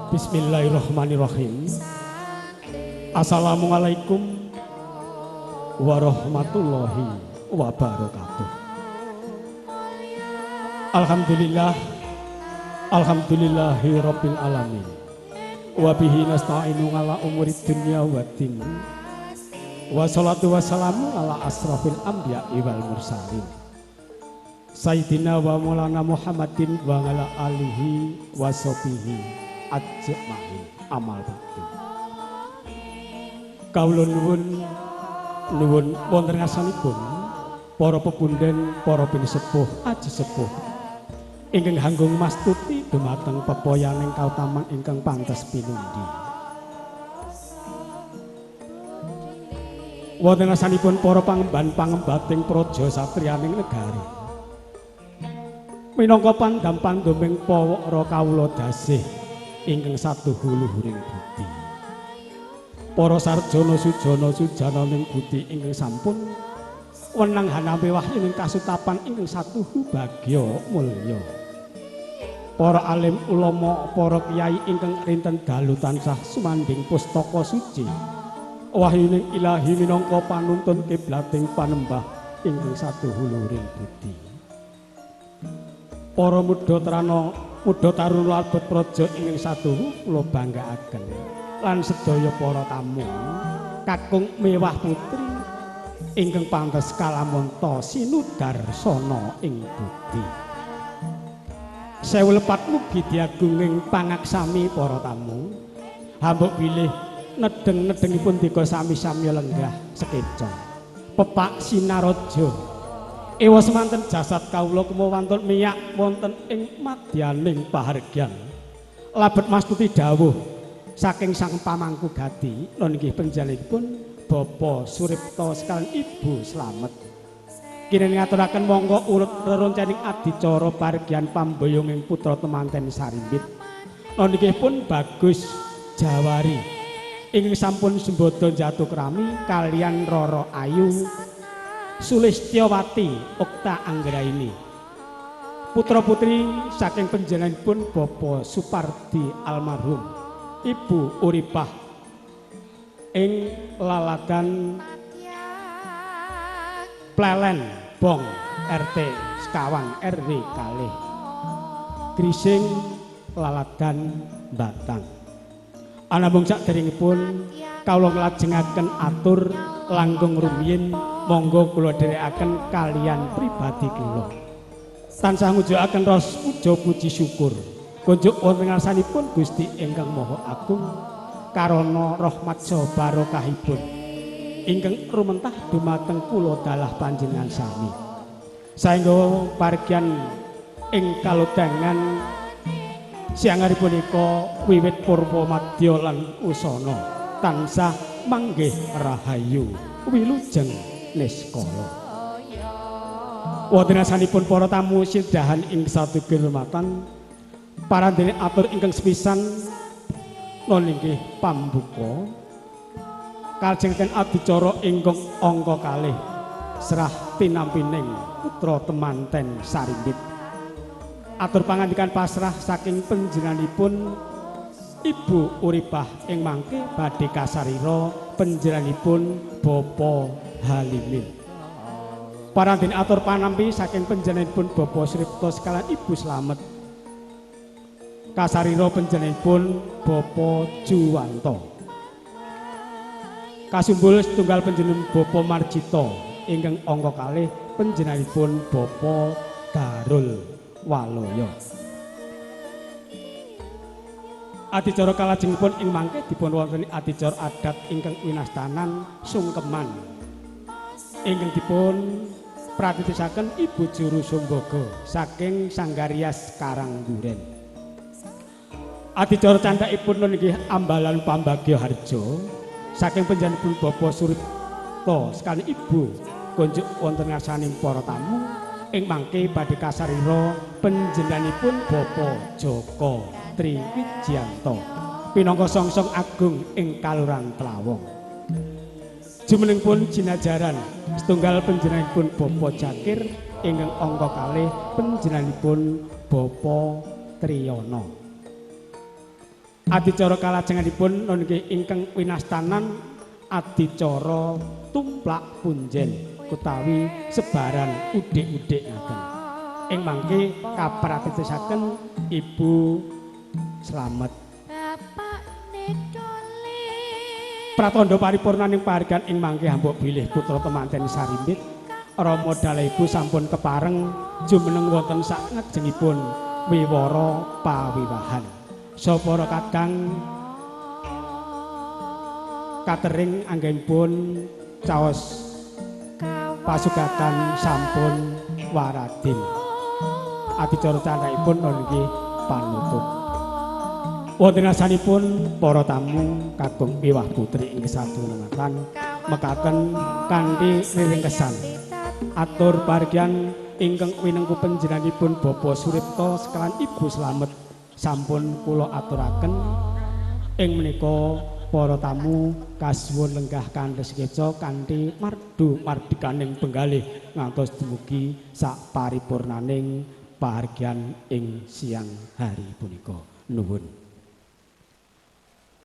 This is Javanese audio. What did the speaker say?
Bismillahirrahmanirrahim. Assalamualaikum warahmatullahi wabarakatuh. Alhamdulillah, alhamdulillahi rabbil alamin. Wabihi nasta'inu ala umuri dunya waddin. Wassalatu wassalamu ala asrafil anbiya'i wal mursalin. Sayyidina wa maulana Muhammadin wa ala alihi wa sahbihi ajmain amal bakti. Kawula nuwun nuwun wonten ngarsanipun para pepunden, para pinisepuh, aji sepuh ingkang hanggung mastuti dumateng pepoyaning kautaman ingkang pantes pinundi. Wonten ngarsanipun para pangemban pangembating praja satriyaning negari. Minangka pandam panduming pawara kawula dasih ingkang satuhu luhuring budi. Para sarjana sujana sujananing budi ingkang sampun wenang hanampi wahyuning kasutapan ingkang satuhu bagya mulya. Para alim ulama, para kyai ingkang rinten dalu tansah sumandhing pustaka suci. Wahyuning ilahi minangka panuntun kiblating panembah ingkang satuhu luhuring budi. Para muda trana muda taruna labet praja ingkang satuhu kula banggaaken lan sedaya para tamu kakung mewah putri ingkang pantes kalamunta sinudarsana ing budi. Sewu lepat mugi diagunging pangaksami para tamu. Hambuk bilih nedeng-nedengipun dika sami-sami lenggah sekeca. Pepak sinaraja. Ewa semanten jasad kawula kumawantun miyak wonten ing madyaning pahargyan. Labet mastuti dawuh saking sang pamangku gati non inggih panjenenganipun Bapak Suripto sekalian Ibu Slamet. Kinen ngaturaken monggo urut reroncening adicara pargyan pamboyonging putra temanten Sarimbit. Non inggih pun Bagus Jawari ingkang sampun sembada jatukrami kalian Roro Ayu Sulistyowati Okta Anggraini. Putra putri saking panjenenganipun Bapak Supardi almarhum, Ibu Uripah ing Laladan Plelen Bong RT sekawan RW kalih Grising Laladan Batang. Anamung saderengipun kawula nglajengaken atur langkung rumiyin monggo kula dherekaken kalian pribadi kula. Tansah ngujukaken ros puja puji syukur kunjuk wonten ngarsanipun Gusti ingkang Maha Agung karana rahmat saha barokahipun ingkang rumentah dumateng kula dalah panjenengan sami. Saengga pargyan ing kalodhangan siang hari punika wiwit purwa madya lan usana tansah manggih rahayu wilujeng niskala. Wonten ngarsanipun para tamu sidahan ing satugi rumatan parandene atur ingkang sepisan non inggih pambuka kalajengken adicara ingkang angka kalih serah tinampining putra temanten Sarimbit. Atur pangandikan pasrah saking panjenenganipun Ibu Uripah ing mangke badhe kasarira panjenenganipun Bapak Halimin. Parandene atur panampi saking panjenenganipun Bapak Sripto sekalian Ibu Slamet. Kasarira panjenenganipun Bapak Juwanto. Kasumbul setunggal panjenengan Bapak Marjito ingkang angka kalih panjenenganipun Bapak Darul Waloyo. Adicara kalajengipun ing mangke dipun wonteni adicara adat ingkang winastanan sungkeman ingkang dipun pratitisaken Ibu Juru Sumbaga saking Sanggarias Karangduren. Adicara candhakipun inggih ambalan pambagya harja saking panjenenganipun Bapak Suripto sekalian Ibu kunjuk wonten ngarsaning para tamu ing mangke badhe kasarira panjenenganipun Bapak Joko Triwijianto pinangka songsong agung ing Kalurahan Tlawong. Jumenengipun jinajaran setunggal panjenenganipun Bapak Jakir ingkang angka kalih panjenenganipun Bapak Triyono. Adicara kalajenganipun nggih ingkang winastanan adicara tumplak punjen utawi sebaran udhek-udhek ngaten. Ing mangke kapratitisaken Ibu Slamet. Pratandha paripurnaning pahargyan ing mangke hambuk bilih putra temanten sarimbit Rama dalah ibu sampun kepareng jumeneng wonten sak ngajengipun wiwara pawiwahan. Saha para kakang katering anggenipun caos pasugatan sampun waradin. Adicara candhakipun nggih panutup. Wonten asanipun para tamu kakung wiwah putri ing sadurungan mekaten kanthi riringkesan. Atur pahargyan ingkang winengku panjenenganipun Bapak Suripto sekalian Ibu Slamet sampun kula aturaken. Ing menika para tamu kasuwun lenggah kanthi sekeca kanthi mardu mardikaning penggalih ngantos dumugi sak paripurnaning pahargyan ing siang hari punika. Nuwun.